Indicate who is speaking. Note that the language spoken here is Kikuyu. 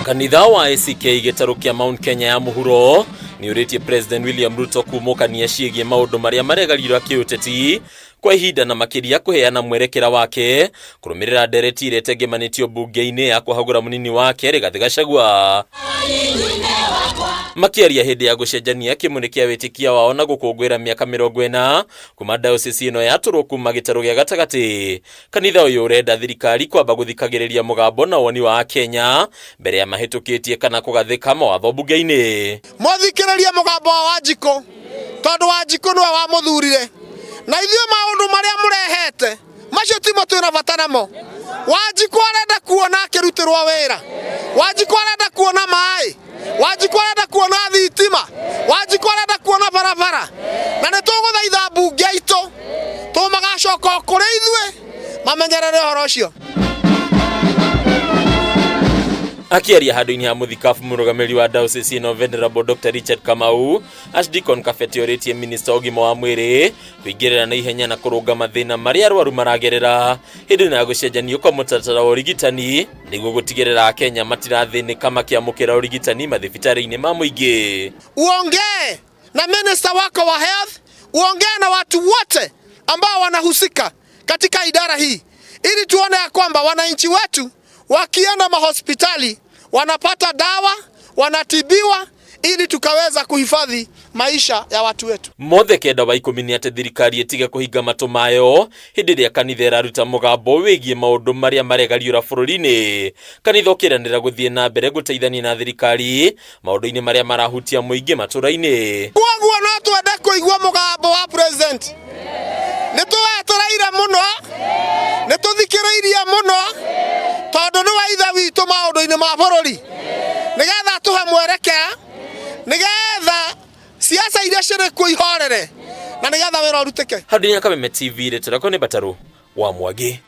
Speaker 1: Kanitha wa ACK gĩtarũ kĩa Mount Kenya ya mũhuro nĩ ũrĩtie President William Ruto kumũkania ciĩgiĩ maũndũ marĩa maregariũra kĩũteti kwa ihinda na makĩria kũheana mwerekera wake kũrũmĩrĩra ndereti ĩrĩa ĩtengemanĩtio mbunge-inĩ ya kũhagũra mũnini wake Rigathĩ Gachagua. Makĩaria hĩndĩ ya gũcenjania kĩmũnĩ kĩa wĩtĩkia wao na gũkũngũĩra mĩaka 40 kuma diocese ĩno yatũrwo kuma gĩtarũ gĩa gatagatĩ. Kanitha ũyũ ũrenda thirikari kwamba gũthikagĩrĩria mũgambo na woni wa Akenya mbere ya mahĩtũkĩtie kana kũgathĩka mawatho mbunge-inĩ.
Speaker 2: Mũthikĩrĩrie mũgambo wa Wanjikũ tondũ Wanjikũ nĩwe wamũthurire, na ithuĩ maũndũ marĩa mũrehete macio timo twĩna bata namo. Wanjikũ arenda kuona akĩrutĩrwo wĩra, Wanjikũ arenda kuona maĩ, Wanjikũ arenda kuona thitima, Wanjikũ arenda kuona barabara, na nĩ tũgũthaitha mbunge itũ tũmagacoka o kũrĩ ithuĩ mamenyerere ũhoro ũcio.
Speaker 1: Akĩaria handũ-inĩ ha mũthikabu mũrũgamĩrĩri wa diocese ĩno Venerable Dr. Richard Kamau, Archdeacon Kabete orĩtie minista wa ũgima wa mwĩrĩ kũingĩrĩra na ihenya na kũrũnga mathĩna marĩa arwaru maragerera hĩndĩ ĩno ya gũcenjanio kwa mũtaratara wa ũrigitani nĩguo gũtigĩrĩra Akenya matirathĩnĩka makĩamũkĩra ũrigitani mathibitarĩ-inĩ ma mũingĩ.
Speaker 2: Uongee na minister wako wa health, uongee na watu wote ambao wanahusika katika idara hii ili tuone ya kwamba wananchi wetu wakienda mahospitali wanapata dawa, wanatibiwa ili tukaweza kuhifadhi maisha ya watu wetu.
Speaker 1: Mothe kenda wa ikũmi nĩ atĩ thirikari ĩtige kũhinga matũ mayo hĩndĩ ĩrĩa kanitha ĩraruta mũgambo wĩgiĩ maũndũ marĩa maregariũra bũrũri-inĩ. Kanitha ũkĩranĩra gũthiĩ na mbere gũteithania na thirikari maũndũ-inĩ marĩa marahutia mũingĩ matũra-inĩ.
Speaker 2: Kwoguo no twende kũigua mũgambo wa president. Nĩ tũwetereire mũno, nĩ tũthikĩrĩirie mũno, tondũ nĩ wa ithe witũ maũndũ-inĩ ma bũrũri, nĩgetha atũhe mwerekera, nĩgetha siasa iria cirĩ kuo ihorere, na nĩgetha wĩra ũrutĩke.
Speaker 1: Handũ-inĩ ha Kameme TV, rĩtwa rĩakwa nĩ Mbatarũ wa Mwangi.